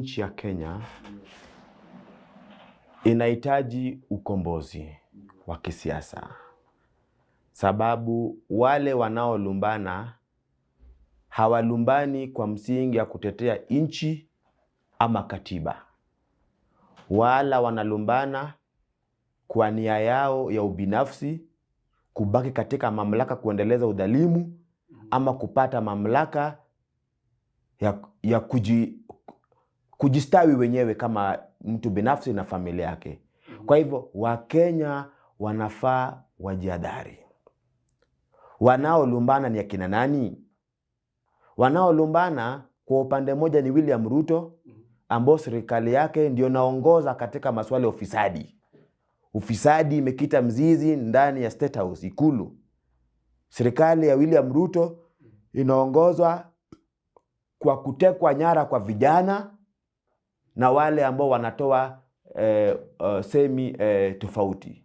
Nchi ya Kenya inahitaji ukombozi wa kisiasa, sababu wale wanaolumbana hawalumbani kwa msingi ya kutetea nchi ama katiba, wala wanalumbana kwa nia yao ya ubinafsi, kubaki katika mamlaka, kuendeleza udhalimu ama kupata mamlaka ya kujistawi wenyewe kama mtu binafsi na familia yake. Kwa hivyo Wakenya wanafaa wajihadhari. Wanaolumbana ni akina nani? Wanaolumbana kwa upande mmoja ni William Ruto, ambao serikali yake ndio naongoza katika masuala ya ufisadi. Ufisadi imekita mzizi ndani ya State House, Ikulu. Serikali ya William Ruto inaongozwa kwa kutekwa nyara kwa vijana na wale ambao wanatoa semi tofauti.